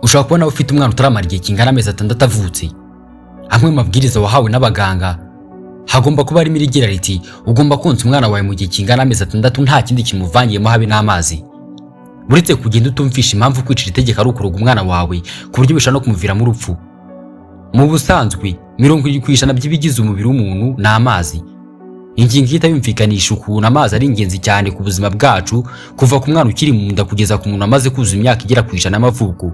Ushobora kubona ufite umwana utaramara igihe kingana amezi 6 avutse. Amwe mu mabwiriza wahawe n'abaganga hagomba kuba harimo irigira riti: ugomba konsa umwana wawe mu gihe kingana amezi 6 nta kindi kimuvangiyemo habe n'amazi. Uretse kugenda utumvisha impamvu kwicira itegeko ari ukuroga umwana wawe ku buryo bishobora no kumuviramo urupfu. Mu busanzwe 70% by'ibigize umubiri w'umuntu ni amazi. Ingingo ihita yumvikanisha ukuntu amazi ari ingenzi cyane ku buzima bwacu, kuva ku mwana ukiri mu nda kugeza ku muntu amaze kuzuza imyaka igera ku 100 y'amavuko.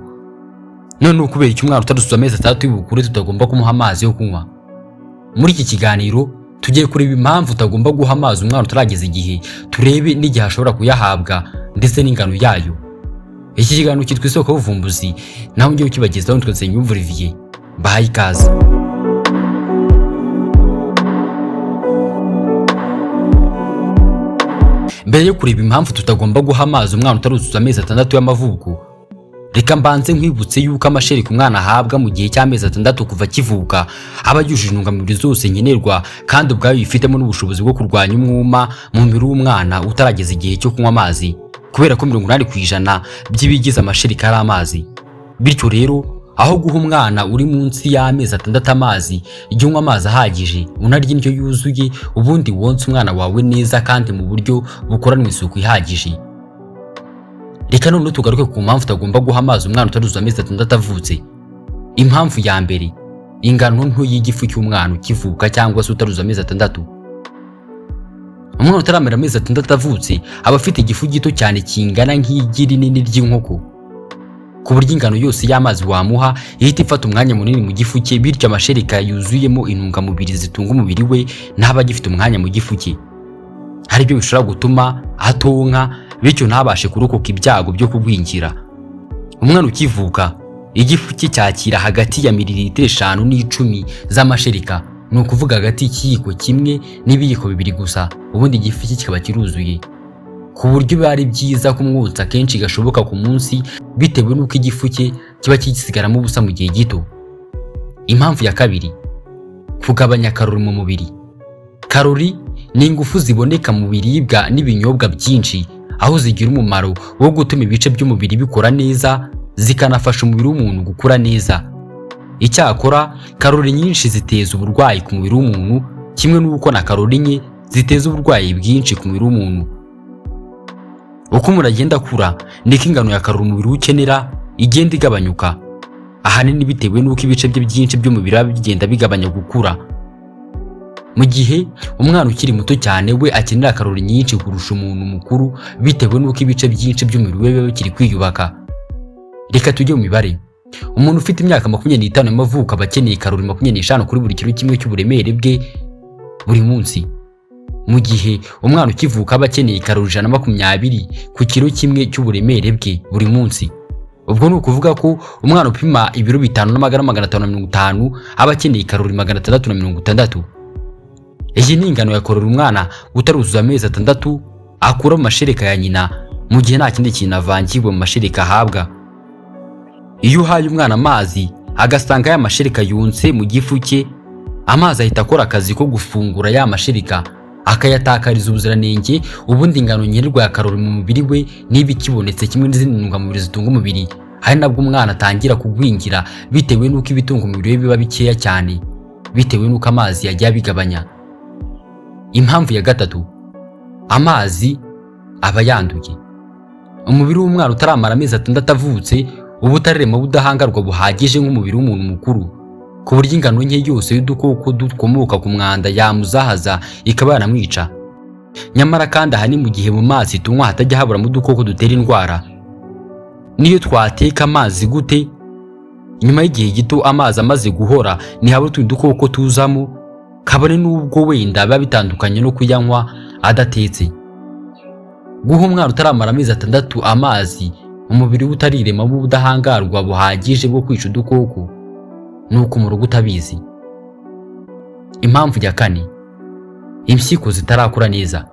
None ukubera icyo umwana utaruzuza amezi 6 y'ubukure tutagomba kumuha amazi yo kunywa? Muri iki kiganiro tugiye kureba impamvu utagomba guha amazi umwana utarageza igihe, turebe n'igihe ashobora kuyahabwa ndetse n'ingano yayo. Iki kiganiro cyitwa Isoko y'Ubuvumbuzi, naho ngiye ukibagezaho nitwa Nsengiyumva Olivier. Bahaye ikaze. Mbere yo kureba impamvu tutagomba guha amazi umwana utaruzuza amezi 6 y'amavuko, reka mbanze nkwibutse yuko amashereka umwana ahabwa mu gihe cy'amezi 6 kuva akivuka aba yujuje intungamubiri zose nkenerwa, kandi ubwayo yifitemo n'ubushobozi bwo kurwanya umwuma mu mubiri w'umwana utarageza igihe cyo kunywa amazi, kubera ko 80% by'ibigize amashereka ari amazi. Bityo rero aho guha umwana uri munsi y'amezi 6 amazi, jya unywa amazi ahagije, unarya indyo yuzuye, ubundi wonse umwana wawe neza kandi mu buryo bukoranwe isuku ihagije. Reka noneho tugaruke ku mpamvu utagomba guha amazi umwana utaruzuza amezi 6 avutse. Impamvu ya mbere, ingano nto y'igifu cy'umwana ukivuka cyangwa se utaruzuza amezi 6. Umwana utaramara amezi 6 avutse aba afite igifu gito cyane kingana nk'igi rinini ry'inkoko, ku buryo ingano yose y'amazi wamuha ihita ifata umwanya munini mu gifu cye, bityo amashereka yuzuyemo intungamubiri zitunga umubiri we ntaba agifite umwanya mu gifu cye. Hari ibyo bishobora gutuma atonka, bityo ntabashe kurokoka ibyago byo kugwingira. Umwana ukivuka igifu cye cyakira hagati ya mililitiro 5 n'10 z'amashereka, ni ukuvuga hagati y'ikiyiko kimwe n'ibiyiko 2 gusa, ubundi igifu cye kikaba kiruzuye, ku buryo biba ari byiza kumwotsa kenshi gashoboka ku munsi, bitewe n'uko igifu cye kiba kigisigaramo ubusa mu gihe gito. Impamvu ya kabiri, kugabanya karori mu mubiri. Karori ni ingufu ziboneka mu biribwa n'ibinyobwa byinshi, aho zigira umumaro wo gutuma ibice by'umubiri bikora neza, zikanafasha umubiri w'umuntu gukura neza. Icyakora karori nyinshi ziteza uburwayi ku mubiri w'umuntu, kimwe n'uko na karori nke ziteza uburwayi bwinshi ku mubiri w'umuntu. Uko umuntu agenda akura niko ingano ya karori umubiri we ukenera igenda igabanyuka, ahanini bitewe n'uko ibice bye byinshi by'umubiri biba bigenda bigabanya gukura. Mu gihe umwana ukiri muto cyane we akenera karori nyinshi kurusha umuntu mukuru, bitewe n'uko ibice byinshi by'umubiri we biba bikiri kwiyubaka. Reka tujye mu mibare. Umuntu ufite imyaka 25 y'amavuko aba akeneye karori 25 kuri buri kiro kimwe cy'uburemere bwe buri munsi, mu gihe umwana ukivuka aba akeneye karori 120 ku kiro kimwe cy'uburemere bwe buri munsi. Ubwo ni ukuvuga ko umwana upima ibiro 5 n'amagana 550 aba akeneye karori 660. Iyi ni ingano ya karori umwana utaruzuza amezi 6 akura mu mashereka ya nyina, mu gihe nta kindi kintu avangiwe mu mashereka ahabwa. Iyo uhaye umwana amazi agasanga ya mashereka yunze mu gifu cye, amazi ahita akora akazi ko gufungura ya mashereka akayatakariza ubuziranenge, ubundi ingano nkenerwa ya karori mu mubiri we niba ikibonetse kimwe n'izindi ntungamubiri zitunga umubiri. Hari nabwo umwana atangira kugwingira, bitewe n'uko ibitunga umubiri we biba bikeya cyane, bitewe n'uko amazi yagiye abigabanya. Impamvu ya gatatu, amazi aba yanduye. Umubiri w'umwana utaramara amezi 6 avutse uba utararema ubudahangarwa buhagije nk'umubiri w'umuntu mukuru, ku buryo ingano nke yose y'udukoko dukomoka ku mwanda yamuzahaza ikaba yanamwica. Nyamara kandi aha ni mu gihe mu mazi tunywa hatajya haburamo udukoko dutera indwara. Niyo twateka amazi gute, nyuma y'igihe gito amazi amaze guhora ntihabura utundi dukoko tuzamo, kabone n'ubwo wenda biba bitandukanye no kuyanywa adatetse. Guha umwana utaramara amezi 6 amazi umubiri we utariremamo ubudahangarwa buhagije bwo kwica udukoko ni uko mu rugo utabizi. Impamvu ya kane, impyiko zitarakura neza.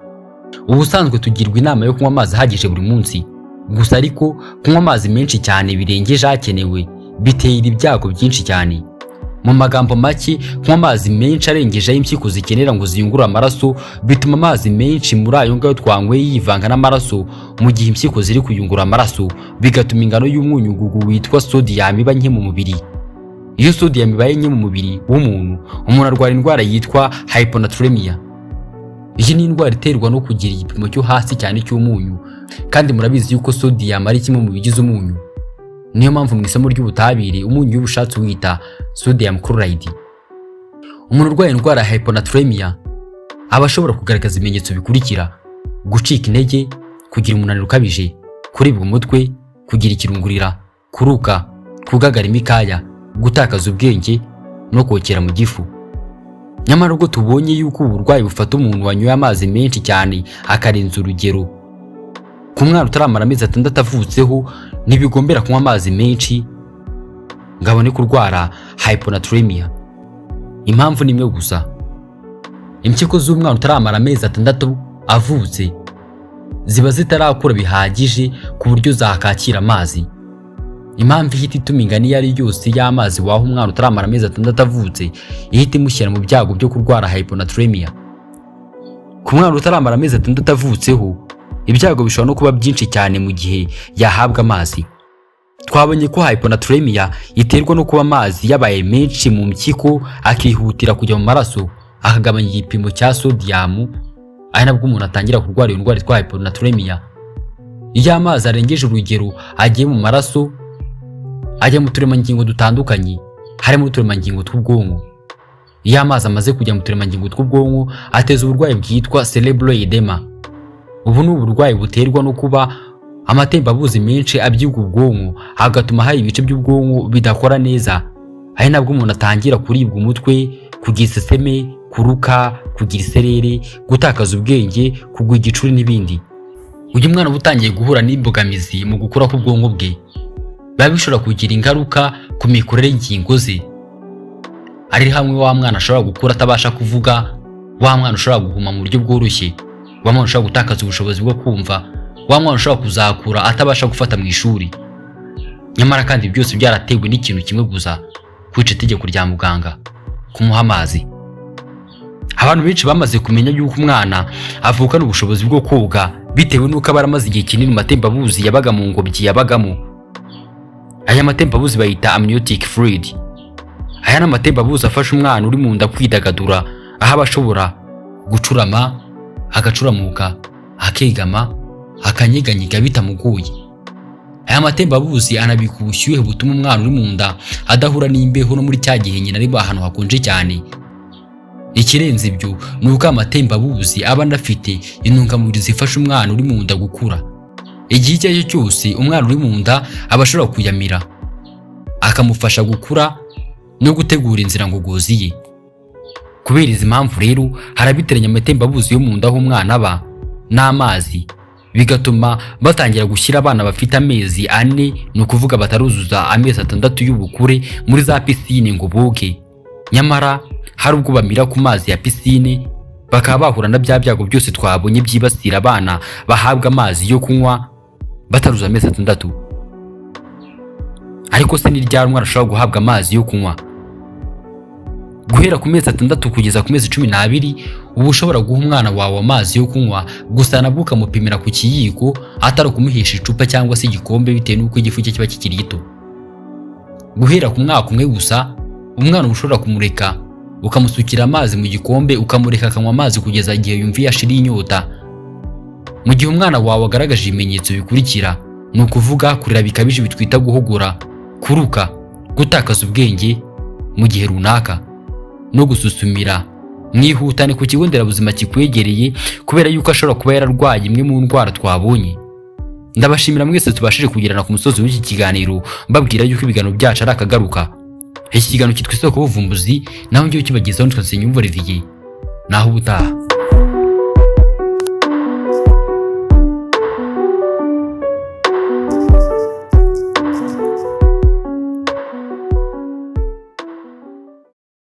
Ubusanzwe tugirwa inama yo kunywa amazi ahagije buri munsi, gusa ariko kunywa amazi menshi cyane birengeje akenewe bitera ibyago byinshi cyane. Mu magambo make, kunywa amazi menshi arengeje ayo impyiko zikenera ngo ziyungurure amaraso bituma amazi menshi muri ayo ngayo twanyweye yivanga n'amaraso mu gihe impyiko ziri kuyungurura amaraso, bigatuma ingano y'umwunyugugu witwa sodium iba nke mu mubiri. Iyo sodium ibaye nke mu mubiri w'umuntu, umuntu arwara indwara yitwa hyponatremia. Iyi ni indwara iterwa no kugira igipimo cyo hasi cyane cy'umunyu, kandi murabizi yuko sodium ari kimwe mu bigize umunyu. Niyo mpamvu mu isomo ry'ubutabire umunyu w'ubushatsi wita sodium chloride. Umuntu urwaye indwara ya hyponatremia aba ashobora kugaragaza ibimenyetso bikurikira: gucika intege, kugira umunaniro ukabije, kuribwa umutwe, kugira ikirungurira, kuruka, kugagara imikaya, gutakaza ubwenge no kokera mu gifu. Nyamara ubwo tubonye yuko ubu burwayi bufata umuntu wanyoye amazi menshi cyane akarenza urugero, ku mwana utaramara amezi 6 avutseho ntibigombera kunywa amazi menshi ngo abone kurwara hyponatremia. Impamvu ni imwe gusa: impyiko z'umwana utaramara amezi 6 avutse ziba zitarakura bihagije ku buryo zakakira amazi. Impamvu ihita ituma ingano iyo ari yose y'amazi waha umwana utaramara amezi 6 avutse ihita imushyira mu byago byo kurwara hyponatremia. Ku mwana utaramara amezi 6 avutseho, ibyago bishobora no kuba byinshi cyane mu gihe yahabwa amazi. Twabonye ko hyponatremia iterwa no kuba amazi yabaye menshi mu mpyiko akihutira kujya mu maraso, akagabanya igipimo cya sodium, ari nabwo umuntu atangira kurwara iyo ndwara yitwa hyponatremia. Iyo amazi arengeje urugero agiye mu maraso, ajya mu turemangingo dutandukanye, harimo uturemangingo tw'ubwonko. Iyo amazi amaze kujya mu turemangingo tw'ubwonko, ateza uburwayi bwitwa cerebral edema. Ubu ni uburwayi buterwa no kuba amatembabuzi menshi abyiga ubwonko, agatuma hari ibice by'ubwonko bidakora neza, ari nabwo umuntu atangira kuribwa umutwe, kugira iseseme, kuruka, kugira isereri, gutakaza ubwenge, kugwa igicuri n'ibindi. Uyu mwana uba utangiye guhura n'imbogamizi mu gukura k'ubwonko bwe, biba bishobora kugira ingaruka ku mikorere y'ingingo ze, ari hamwe wa mwana ashobora gukura atabasha kuvuga, wa mwana ushobora guhuma mu buryo bworoshye, wa mwana ushobora gutakaza ubushobozi bwo kumva, wa mwana ushobora kuzakura atabasha gufata mu ishuri. Nyamara kandi byose byaratewe n'ikintu kimwe gusa: kwica itegeko rya muganga, kumuha amazi. Abantu benshi bamaze kumenya yuko umwana avukana ubushobozi bwo koga bitewe n'uko aba yaramaze igihe kinini mu matembabuzi yabaga mu ngobyi yabagamo. Aya matembabuzi bayita amniotic fluid. Aya ni amatembabuzi afasha umwana uri mu nda kwidagadura, aho aba ashobora gucurama, agacuramuka, akegama, akanyeganyega bitamugoye. Aya matembabuzi anabika ubushyuhe butuma umwana uri mu nda adahura n'imbeho no muri cya gihe nyina ari ahantu hakonje cyane. Ikirenze ibyo ni uko amatembabuzi aba anafite intungamubiri zifasha umwana uri mu nda gukura. Igihe icyo ari cyo cyose umwana uri mu nda aba ashobora kuyamira, akamufasha gukura no gutegura inzira ngogozi ye. Kubera izi mpamvu rero, hari abiteranya amatembabuzi yo mu nda aho umwana aba n'amazi, bigatuma batangira gushyira abana bafite amezi 4, ni ukuvuga bataruzuza amezi 6 y'ubukure, muri za pisine ngo boge. Nyamara hari ubwo bamira ku mazi ya pisine, bakaba bahura na bya byago byose twabonye byibasira abana bahabwa amazi yo kunywa bataruzuza amezi 6. Ariko se ni ryari umwana ashobora guhabwa amazi yo kunywa? Guhera ku mezi 6 kugeza ku mezi 12 uba ushobora guha umwana wawe amazi yo kunywa, gusa nabwo ukamupimira ku kiyiko, atari ukumuhesha icupa cyangwa se igikombe, bitewe n'uko igifu cye kiba kikiri gito. Guhera ku mwaka umwe gusa, umwana uba ushobora kumureka ukamusukira amazi mu gikombe, ukamureka akanywa amazi kugeza igihe yumva yashiriye inyota. Mu gihe umwana wawe agaragaje ibimenyetso bikurikira, ni ukuvuga kurira bikabije bitwita guhogora, kuruka, gutakaza ubwenge mu gihe runaka no gususumira, mwihutane ku kigo nderabuzima kikwegereye, kubera yuko ashobora kuba yararwaye imwe mu ndwara twabonye. Ndabashimira mwese tubashije kugirana ku musozi w'iki kiganiro, mbabwira yuko ibiganiro byacu ari akagaruka. Iki kiganiro cyitwa Isoko y'Ubuvumbuzi, naho ngiye ukibagezaho nitwa Nsengiyumva Olivier. Naho ubutaha.